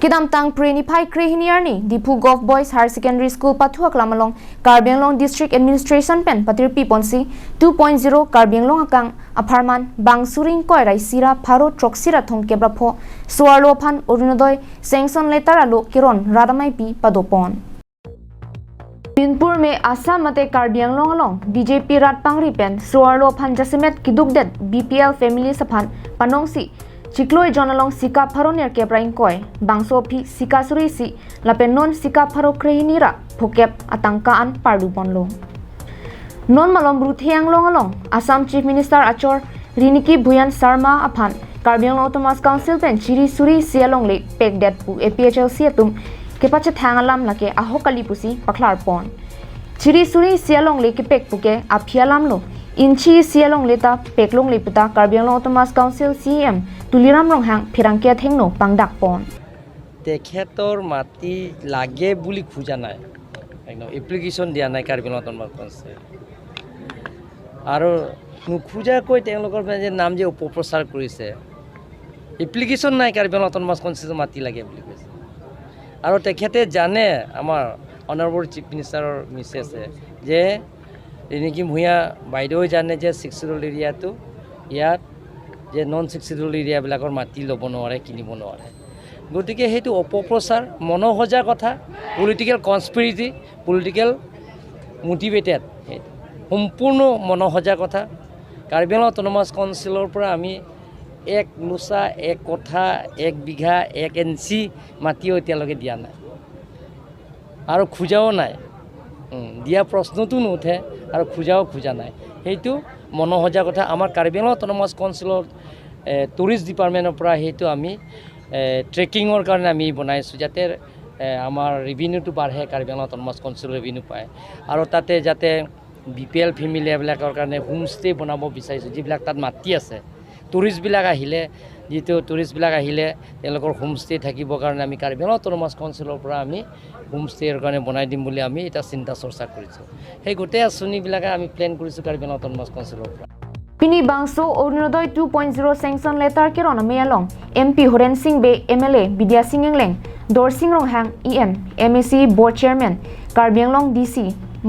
Kidam tang preni phai krehiniarni Diphu Govt Boys Higher Secondary School Pathua Klamalong Karbi Anglong District Administration pen patir pi ponsi 2.0 Karbi Anglong akang apharman bangsuring koi rai sira pharo troksira thong kebra pho suarlo phan Orunodoi sanction letter alo kiron radamai pi padopon. Binpur में आसाम मते Karbi आंglong along BJP rat pangri pen suarlo phan jasimet kidukdet BPL family saphan panongsi chikloi jonalong sika pharoner kebraing koi bangso phi sika suri si lapen non sika pharo krehinira phokep atangka an pardu bonlo non malom ruthiang long along Assam Chief Minister achor Riniki Bhuyan Sarma aphan Karbi Anglong Autonomous Council pen chiri suri sialong le pek det pu APHLC atum kepache thangalam lake ahokali pusi pakhlar pon chiri suri sialong le kepek puke aphialam lo inchi sialong le ta peklong le puta Karbi Anglong Autonomous Council CM Tuliram Ronghang phirangkia thengno pangdak pon. তেখেতৰ মাটি লাগে বুলি খোজা নাই, একদম application দিয়া নাই Karbi Anglong autonomous council. আৰু নোখোজাকৈ তেওঁলোকৰ মানে যে নাম যে অপপ্ৰচাৰ কৰিছে, এপ্লিকেশ্যন নাই, কাৰ্বি আংলং অট'নমাছ কাউন্সিলৰ মাটি লাগে বুলি কৈছে। আৰু তেখেতে জানে, আমাৰ অনাৰেবল চিফ মিনিষ্টাৰৰ মিছেছে যে ৰিণিকি ভূঞা বাইদেৱে জানে যে ছিক্স চিডিউল এৰিয়াটো ইয়াত যে নন ছিক্স চিডিউল এৰিয়াবিলাকৰ মাটি ল'ব নোৱাৰে, কিনিব নোৱাৰে। গতিকে সেইটো অপপ্ৰচাৰ, মনসজা কথা, পলিটিকেল কনস্পিৰেচি, পলিটিকেল মটিভেটেড, সেইটো সম্পূৰ্ণ মনসজা কথা। কাৰ্বি আংলং অট'নমাছ কাউন্সিলৰ পৰা আমি এক লোচা, এক কঠা, এক বিঘা, এক ইঞ্চি মাটিও এতিয়ালৈকে দিয়া নাই আৰু খোজাও নাই। দিয়া প্ৰশ্নটো নুঠে আৰু খোজাও খোজা নাই। সেইটো মনসজা কথা। আমাৰ কাৰ্বি আংলং অট'নমাছ কাউন্সিলত টুৰিষ্ট ডিপাৰ্টমেণ্টৰ পৰা সেইটো আমি ট্ৰেকিঙৰ কাৰণে আমি বনাইছোঁ, যাতে আমাৰ ৰেভিনিউটো বাঢ়ে, Karbi Anglong autonomous council revenue পায়। আৰু তাতে যাতে বিপিএল ফেমিলিবিলাকৰ কাৰণে হোমষ্টে বনাব বিচাৰিছোঁ, যিবিলাক তাত মাটি আছে, টুৰিষ্টবিলাক আহিলে, যিটো টুৰিষ্টবিলাক আহিলে তেওঁলোকৰ হোমষ্টে থাকিবৰ কাৰণে আমি কাৰ্বি আংলং অট'নমাছ কাউন্সিলৰ পৰা আমি হোমষ্টেৰ কাৰণে বনাই দিম বুলি আমি এটা চিন্তা চৰ্চা কৰিছোঁ। সেই গোটেই আঁচনিবিলাকে আমি প্লেন কৰিছোঁ কাৰ্বি আংলং অট'নমাছ কাউন্সিলৰ পৰা। Pini Bangso Orunodoi 2.0 sanction letter kiron mayalong MP Horen Singh be MLA Bidya Singh Engleng Dorsing Ronghang EM MAC Board Chairman Karbi Anglong DC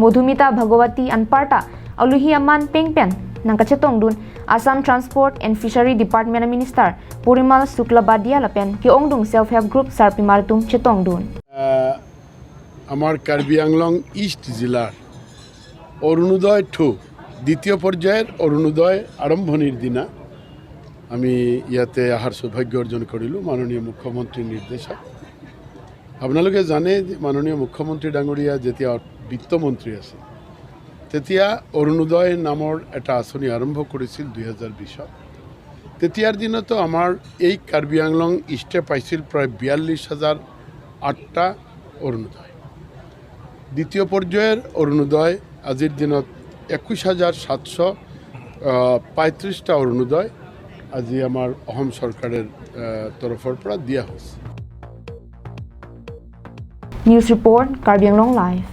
Madhumita Bhagawati Anparta Aluhi Aman Pengpen nangkachetong dun Assam Transport and Fishery Department Minister Parimal Suklabaidya lapen ki ongdung Self Help Group Sarpimartum chetong dun. আমাৰ Karbi Anglong east জিলাৰ Orunodoi two দ্বিতীয় পৰ্যায়ৰ অৰুণোদয় আৰম্ভণিৰ দিনা আমি ইয়াতে অহাৰ সৌভাগ্য অৰ্জন কৰিলোঁ মাননীয় মুখ্যমন্ত্ৰীৰ নিৰ্দেশত। আপোনালোকে জানে যে মাননীয় মুখ্যমন্ত্ৰী ডাঙৰীয়া যেতিয়া বিত্তমন্ত্ৰী আছিল, তেতিয়া অৰুণোদয় নামৰ এটা আঁচনি আৰম্ভ কৰিছিল 2020ত। তেতিয়াৰ দিনতো আমাৰ এই কাৰ্বি আংলং ইষ্টে পাইছিল প্ৰায় 42,008টা অৰুণোদয়। দ্বিতীয় পৰ্যায়ৰ অৰুণোদয় আজিৰ দিনত 21,735টা অৰুণোদয় আজি আমাৰ অসম চৰকাৰৰ তৰফৰ পৰা দিয়া হৈছে। News Report, Karbi Anglong Live.